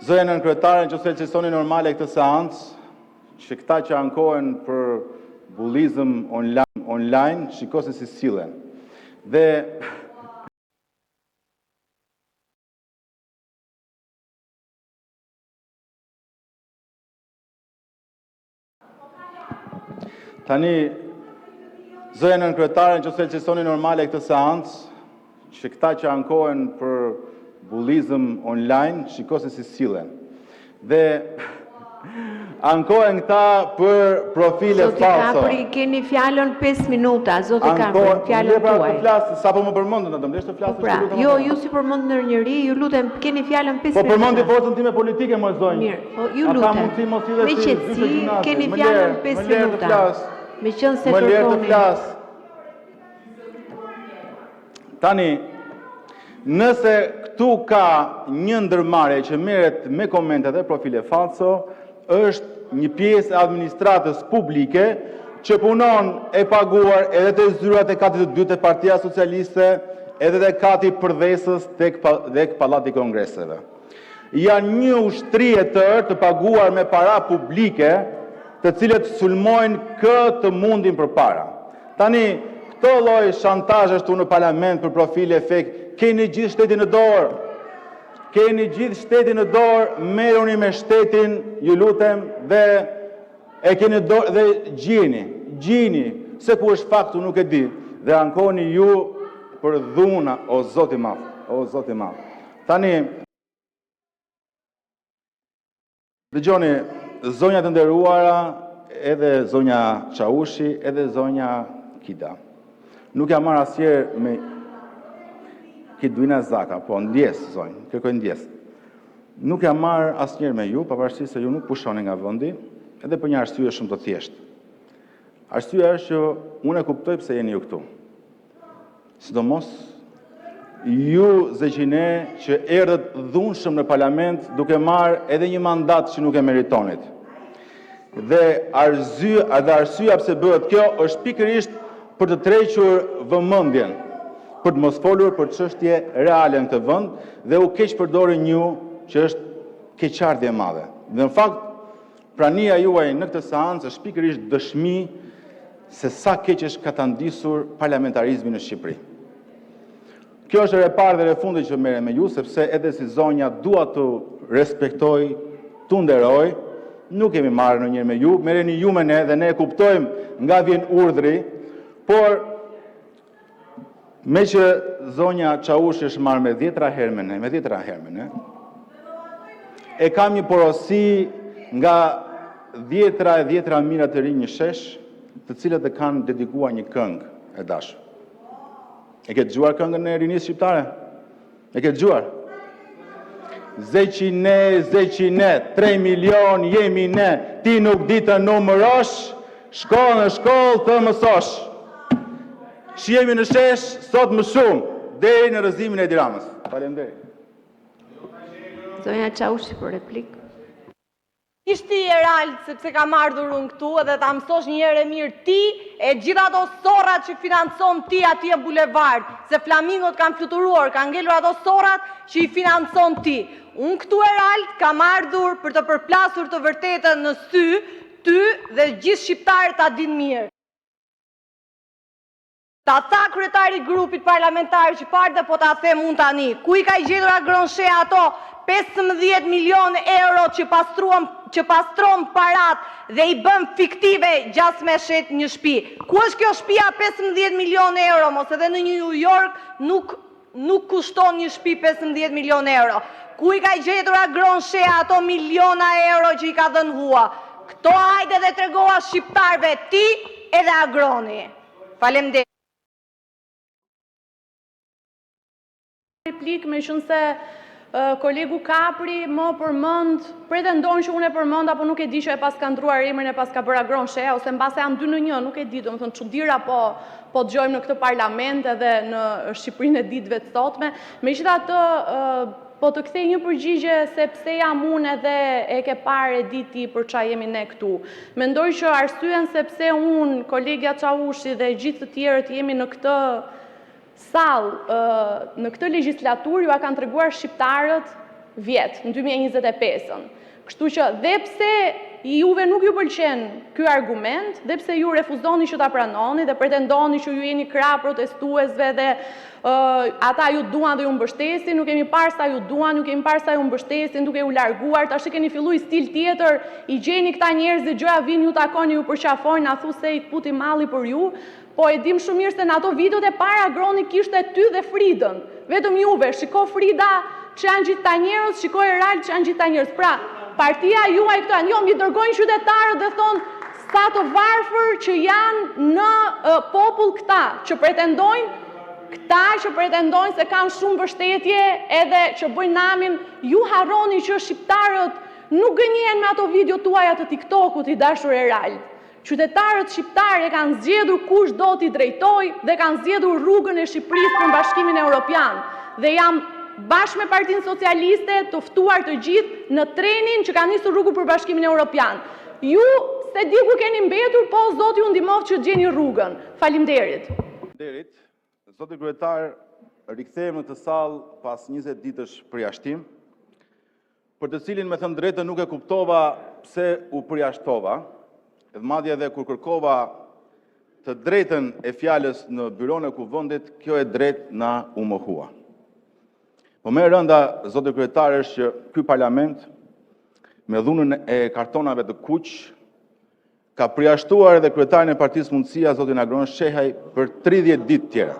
Zonja nënkryetare, në qoftë se e cilësoni normale këtë seancë, që këta që ankohen për bullizëm online, shiko se si sillen. Dhe Tani, zonja nënkryetare, në qoftë se e cilësoni normale këtë seancë, që këta që ankohen për bullizëm online, shiko se si sillen. Dhe ankohen këta për profile Zoti falso. Kapri, keni fjalën 5 minuta. Zoti Kapri, fjalën pra, tuaj. Të flas, sapo më përmendën, do të më lësh të Po flas? pra, jo, ju s'i përmend ndonjëri, ju lutem, keni fjalën 5 Po minuta. përmendi forcën time politike, moj zonjë. Mirë, po ju A ka lutem. mundësi mos hidhesh Me si qetësi, zyshe gjimnazi? keni Më fjalën lër, 5 më lër të minuta. flas. Me qenë se Më lër të kërkoni. flas. Tani, nëse këtu ka një ndërmarrje që merret me komente dhe profile falso, është një pjesë e administratës publike që punon e paguar edhe te zyrat e katit të dytë te Partia Socialiste, edhe te kati përdhesës tek tek Pallati i Kongreseve. Janë një ushtri e tërë të paguar me para publike, të cilët sulmojnë kë të mundin përpara. Tani, këto lloj shantazhesh këtu në parlament për profile fake, keni gjithë shtetin në dorë. Keni gjithë shtetin në dorë, merruni me shtetin, ju lutem, dhe e keni në dorë dhe gjini, gjini, se ku është faktu nuk e di. Dhe ankoni ju për dhuna, o Zot i madh, o Zot i madh. Tani, dëgjoni, zonja të nderuara, edhe zonja Çaushi, edhe zonja Kida. Nuk jam marrë asnjëherë me Kiduina Zaka, po ndjesë zonjë, kërkoj ndjesë. Nuk jam marrë asnjëherë me ju, pavarësisht se ju nuk pushoni nga vendi, edhe për një arsye shumë të thjeshtë. Arsyeja është që unë e kuptoj pse jeni ju këtu. Sidomos ju Zegjine që erdhët dhunshëm në parlament duke marrë edhe një mandat që nuk e meritonit. Dhe arsyeja pse bëhet kjo është pikërisht për të tërhequr vëmendjen, për të mos folur për çështje reale në këtë vend dhe u keq përdorin ju që është keqardhje e madhe. Dhe në fakt, prania juaj në këtë seancë është pikërisht dëshmi se sa keq është katandisur parlamentarizmi në Shqipëri. Kjo është hera e parë dhe e fundit që merrem me ju, sepse edhe si zonja dua t'u respektoj, t'u nderoj, nuk jemi marrë ndonjëherë me ju, merreni ju me ne dhe ne e kuptojmë nga vjen urdhri, por me që zonja Çaushi është marrë me dhjetra herë me ne, me dhjetra herë me ne, e kam një porosi nga dhjetra e dhjetra mijëra të rinj në shesh, të cilët e kanë dedikuar një këngë e dashur. E ke dëgjuar këngën e rinisë shqiptare? E ke dëgjuar? Zeqine, zeqine, 3 milion jemi ne, ti nuk di të numërosh, shko në shkollë të mësosh. Shihemi në shesh sot më shumë, deri në rrëzimin e Edi Ramës. Faleminderit. Zonja Çaushi për replik. Ish ti Erald, sepse kam ardhur unë këtu edhe ta mësosh një herë e mirë ti e gjitha ato sorrat që financon ti atje në bulevard, se flamingot kanë fluturuar, kanë ngelur ato sorrat që i financon ti. Unë këtu Erald kam ardhur për të përplasur të vërtetën në sy, ty dhe gjithë shqiptarët ta dinë mirë. Ta tha kryetari i grupit parlamentar që parë dhe po ta them unë tani, ku i ka gjetur Agron Shehaj ato 15 milion euro që pastruan, që pastron parat dhe i bën fiktive gjasme shet një shtëpi. Ku është kjo shtëpia 15 milion euro? Mos edhe në New York nuk kushton një shtëpi 15 milion euro. Ku i ka gjetur Agron Shehaj ato miliona euro që i ka dhënë hua? Këto hajde dhe tregoa shqiptarëve ti edhe Agroni. Faleminderit. Replik, me qënë se kolegu Kapri më përmend, pretendon që unë e përmend, apo nuk e di që e pas ka ndruar emrin e pas ka bërë Agron Shehaj, ose mbase janë dy në një, nuk e di, domethënë çudira po dëgjojmë në këtë parlament edhe në Shqipërinë e ditëve të sotme. Megjithatë, po të kthej një përgjigje se pse jam unë edhe e ke parë e di ti për çfarë jemi ne këtu. Mendoj që arsyen se pse unë, kolegja Çaushi dhe gjithë të tjerët jemi në këtë sallë, në këtë legjislaturë, ju a kanë treguar shqiptarët. Vjet, në 2025-ën. Kështu që dhe pse juve nuk ju pëlqen ky argument, dhe pse ju refuzoni që ta pranoni dhe pretendoni që ju jeni krah protestuesve dhe ata ju duan dhe ju mbështesin, nuk kemi parë sa ju duan, nuk kemi parë sa ju mbështesin duke u larguar, tash keni fillu një stil tjetër, i gjeni këta njerëz dhe gjoja vijnë ju takojnë, ju përqafojnë, a thu se i këputi malli për ju, po e dim shumë mirë se në ato videot e para Agroni kishte ty dhe Fridën, vetëm juve, shiko Frida që janë gjithë këta njerëz, shiko Erald që janë gjithë këta njerëz. Pra, partia juaj këto janë, jo, m'i dërgojnë qytetarët dhe thonë sa të varfër që janë në popull këta, që pretendojnë këta që pretendojnë se kanë shumë mbështetje edhe që bëjnë namin, ju harroni që shqiptarët nuk gënjehen me ato video tuaja të TikTokut i dashur Erald. Qytetarët shqiptarë e kanë zgjedhur kush do t'i drejtojë dhe kanë zgjedhur rrugën e Shqipërisë për Bashkimin Evropian. Dhe jam bashkë me Partinë Socialiste të ftuar të gjithë në trenin që ka nisur rrugën për Bashkimin Evropian. Ju s'e di ku keni mbetur, po Zoti ju ndihmoftë që të gjeni rrugën. Faleminderit. Faleminderit. Zoti kryetar, rikthehemi në këtë sallë pas 20 ditësh përjashtim, për të cilin me thënë drejtën nuk e kuptova pse u përjashtova, dhe madje edhe kur kërkova të drejtën e fjalës në byronë e Kuvendit, kjo e drejtë na u mohua. Po më e rënda, zoti kryetar, është që ky parlament me dhunën e kartonave të kuq ka përjashtuar edhe kryetarin e Partisë Mundësia, zotin Agron Shehaj, për 30 ditë tjera.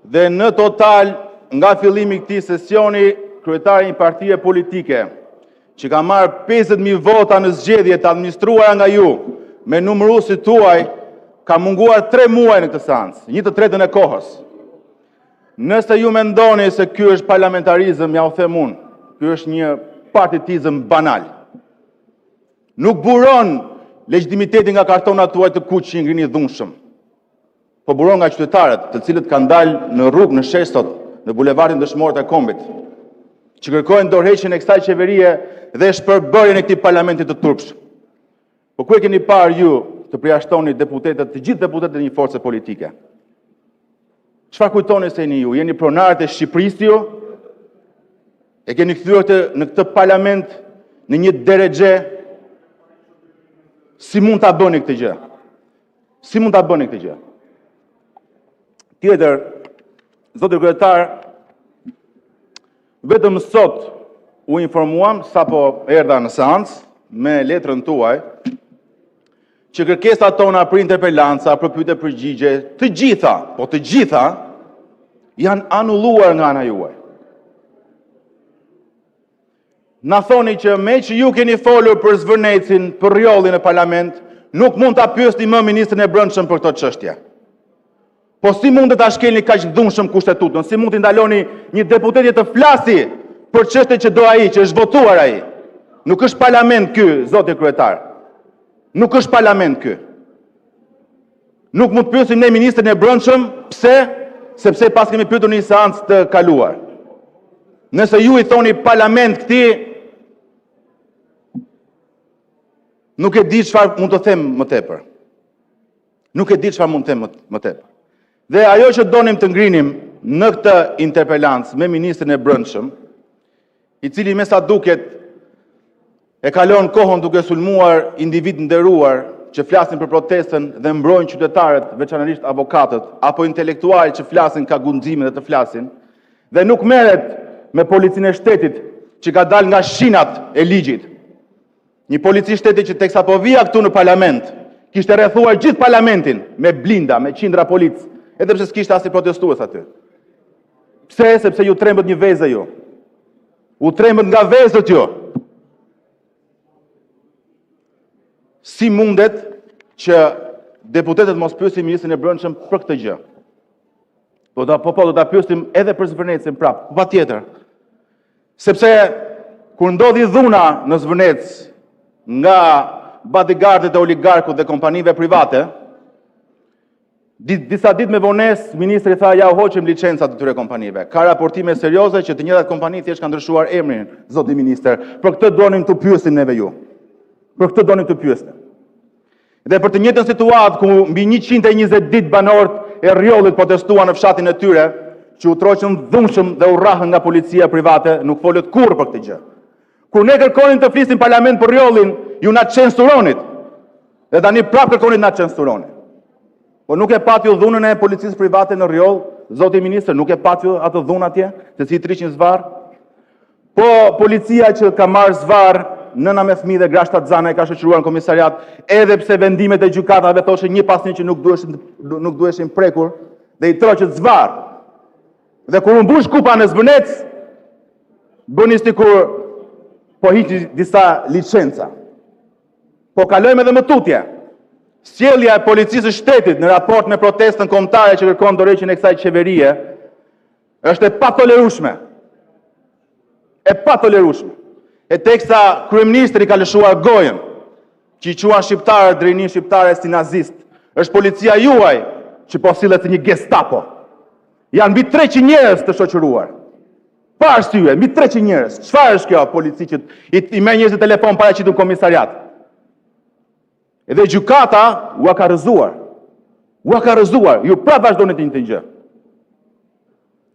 Dhe në total, nga fillimi i këtij sesioni, kryetari i një partie politike që ka marrë 50.000 vota në zgjedhje të administruara nga ju, me numëruesit tuaj, ka munguar 3 muaj në këtë seancë, 1/3 e kohës. Nëse ju mendoni se ky është parlamentarizëm, jua them unë, ky është një partitizëm banal. Nuk buron legjitimiteti nga kartonat tuaj të kuq që i ngrini dhunshëm, po buron nga qytetarët, të cilët kanë dalë në rrugë, në shesh sot, në bulevardin Dëshmorët e Kombit, që kërkojnë dorëheqjen e kësaj qeverie dhe shpërbërjen e këtij parlamenti të turpshëm. Po ku e keni parë ju të përjashtoni deputetët, të gjithë deputetët e një force politike? Çfarë kujtoni se jeni ju? Jeni pronarët e Shqipërisë ju? E keni kthyer këtë në këtë parlament në një derexhe? Si mund ta bëni këtë gjë? Si mund ta bëni këtë gjë? Tjetër, zoti kryetar, vetëm sot u informuam sapo erdha në seancë me letrën tuaj që kërkesat tona për interpelanca, për pyetje përgjigje, të gjitha, po të gjitha janë anulluar nga ana juaj. Na thoni që meqë ju keni folur për Zvërnecin, për Rrjollin në parlament, nuk mund ta pyesni më ministrin e Brendshëm për këto çështje. Po si mund ta shkelni kaq dhunshëm Kushtetutën? Si mund t'i ndaloni një deputeti të flasi për çështjet që do ai, që është votuar ai? Nuk është parlament ky, zoti kryetar. Nuk është parlament ky. Nuk mund të pyesim ne ministrin e Brendshëm, pse? Sepse paskemi pyetur në një seancë të kaluar. Nëse ju i thoni parlament këtij, nuk e di çfarë mund të them më tepër. Nuk e di çfarë mund të them më tepër. Dhe ajo që donim të ngrinim në këtë interpelancë me ministrin e Brendshëm, i cili me sa duket e kalon kohën duke sulmuar individë të nderuar që flasin për protestën dhe mbrojnë qytetarët, veçanërisht avokatët apo intelektualë që flasin, ka guximin dhe të flasin, dhe nuk merret me policinë e shtetit që ka dalë nga shinat e ligjit. Një polici shteti që teksa po vija këtu në parlament, kishte rrethuar gjithë parlamentin me blinda, me qindra policë, edhe pse s'kishte asnjë protestues aty. Pse? Sepse ju trembët një veze ju. U trembët nga vezët ju. Si mundet që deputetët mos pyesin ministrin e Brendshëm për këtë gjë? Po ta po, po do ta pyesim edhe për Zvërnecin prap, po patjetër. Sepse kur ndodhi dhuna në Zvërnec nga bodyguardët e oligarkut dhe kompanive private, disa ditë me vonesë ministri tha ja u hoqëm licencat atyre kompanive. Ka raportime serioze që të njëjtat kompani thjesht kanë ndryshuar emrin, zoti ministër. Për këtë donim të pyesim neve ju. Për këtë donim të pyesim. Dhe për të njëjtën situatë ku mbi 120 ditë banorët e Rrjollit protestuan në fshatin e tyre, që u tërhoqën dhunshëm dhe u rrahën nga policia private, nuk folët kurrë për këtë gjë. Kur ne kërkonim të flisnim në Parlament për Rrjollin, ju na censuronit dhe tani prapë kërkoni të na censuroni. Po nuk e patë ju dhunën e policisë private në Rrjoll, zoti ministër? Nuk e patë ju atë dhunë atje, se si i tërhiqnin zvarrë? Po policia që ka marrë zvarrë nëna me fëmijë dhe gra shtatzëna, i ka shoqëruar në komisariat, edhe pse vendimet e gjykatave thoshin një pas një që nuk duheshin prekur, dhe i tërhoqët zvarrë. Dhe kur u mbush kupa në Zvërnec, bëni sikur po hiqni disa licenca. Po kalojmë edhe më tutje. Sjellja e Policisë së Shtetit në raport me protestën kombëtare që kërkon dorëheqjen e kësaj qeverie është e patolerueshme. E patolerueshme. E teksa Kryeministri ka lëshuar gojën, që i quan shqiptarët dhe rininë shqiptare si nazistë, është policia juaj që po sillet si një Gestapo. Janë mbi 300 njerëz të shoqëruar, pa arsye, mbi 300 njerëz. Çfarë është kjo polici që i merr njerëzit në telefon paraqitu në komisariat? Dhe gjykata ua ka rrëzuar. Ua ka rrëzuar. Ju prapë vazhdoni të njëjtën gjë.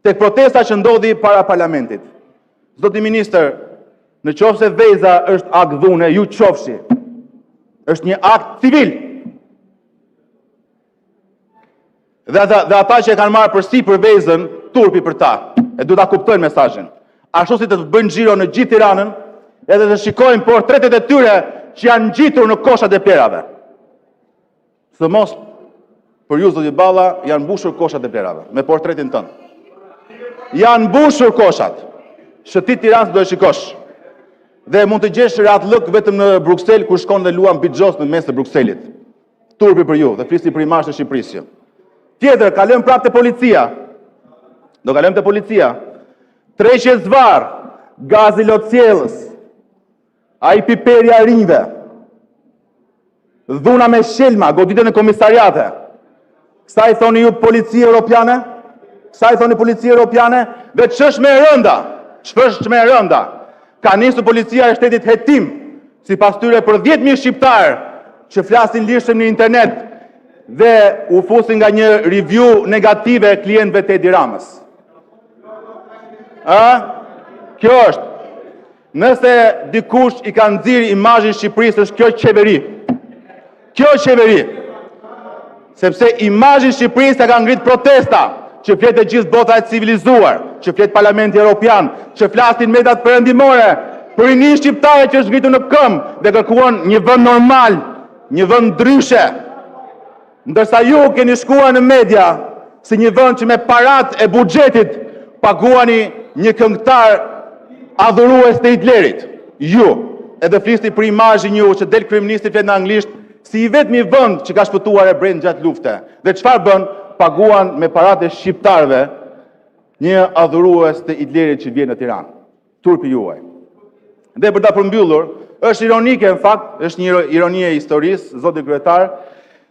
Te protesta që ndodhi para parlamentit. Zoti ministër, në qoftë se veza është akt dhune, ju qofshi. Është një akt civil. Dhe ata, dhe ata që e kanë marrë përsipër vezën, turpi për ta. E duhet ta kuptojnë mesazhin. Ashtu si të bëjnë xhiro në gjithë Tiranën, edhe të shikojnë portretet e tyre që janë ngjitur në koshat e plehrave. Së mos për ju, zoti Balla, janë mbushur koshat e plehrave me portretin tënd. Janë mbushur koshat. Shëtit Tiranës do e shikosh. Dhe mund të gjesh rahatllëk vetëm në Bruksel kur shkon dhe luan bixhoz në mes të Brukselit. Turpi për ju dhe flisni për imazhin e Shqipërisë. Ju. Tjetër, kalojmë prapë te policia. Do kalojmë te policia. Tërheqje zvarrë, gazi lotsjellës, ai piperi i arinjve, dhuna me shqelma, goditje në komisariate. Kësaj i thoni ju polici europiane? Kësaj i thoni polici europiane? Dhe ç'është më e rënda? Ç'është më e rënda? Ka nisur policia e shtetit hetim, sipas tyre për 10.000 shqiptarë që flasin lirshëm në internet dhe u fusin nga një review negative klientëve të Edi Ramës. Ë? Kjo është. Nëse dikush i ka nxirë imazhin Shqipërisë është kjo qeveri. Kjo qeveri. Sepse imazhin Shqipërisë e ka ngrit protesta, që flet e gjithë bota e civilizuar, që flet Parlamenti Evropian, që flasin mediat perëndimore, për rininë shqiptare që është ngritur në këmbë dhe kërkuan një vend normal, një vend ndryshe. Ndërsa ju keni shkuar në media si një vend që me parat e buxhetit paguani një këngëtar adhurues të Hitlerit. Ju edhe flisni për imazhin ju që del kryeministri flet në anglisht si i vetmi vend që ka shpëtuar hebrenjtë gjatë lufte. Dhe çfarë bën? Paguan me paratë e shqiptarëve një adhurues të Hitlerit që vjen në Tiranë. Turpi juaj. Dhe për ta përmbyllur, është ironike në fakt, është një ironi e historisë, zoti kryetar,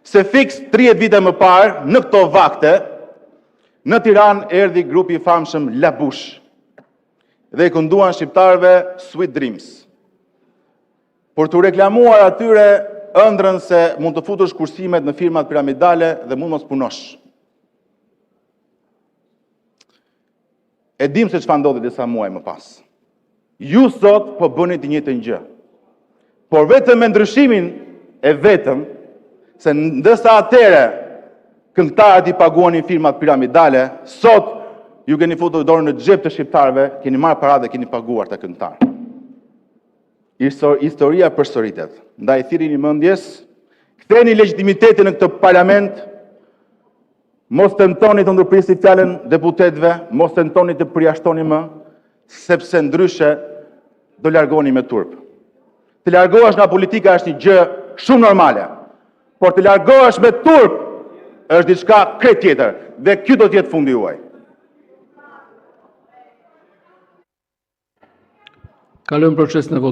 se fiks 30 vite më parë, në këto vakte, në Tiranë erdhi grupi i famshëm La Bouche dhe i kënduan shqiptarëve Sweet Dreams. Për t'u reklamuar atyre ëndrrën se mund të futësh kursimet në firmat piramidale dhe mund mos punosh. E dim se çfarë ndodhi disa muaj më pas. Ju sot po bëni të njëjtën gjë. Por vetëm me ndryshimin e vetëm se ndërsa atëherë këngëtarët i paguanin firmat piramidale, sot ju keni futur dorën në xhep të shqiptarëve, keni marrë para dhe keni paguar këta këngëtarë. Historia përsëritet. Ndaj thirrini mendjes, ktheni legjitimitetin në këtë parlament, mos tentoni të ndërprisni fjalën deputetëve, mos tentoni të përjashtoni më, sepse ndryshe do largoheni me turp. Të largohesh nga politika është një gjë shumë normale, por të largohesh me turp është diçka krejt tjetër dhe ky do të jetë fundi juaj. Kalojmë në procesin e votimit.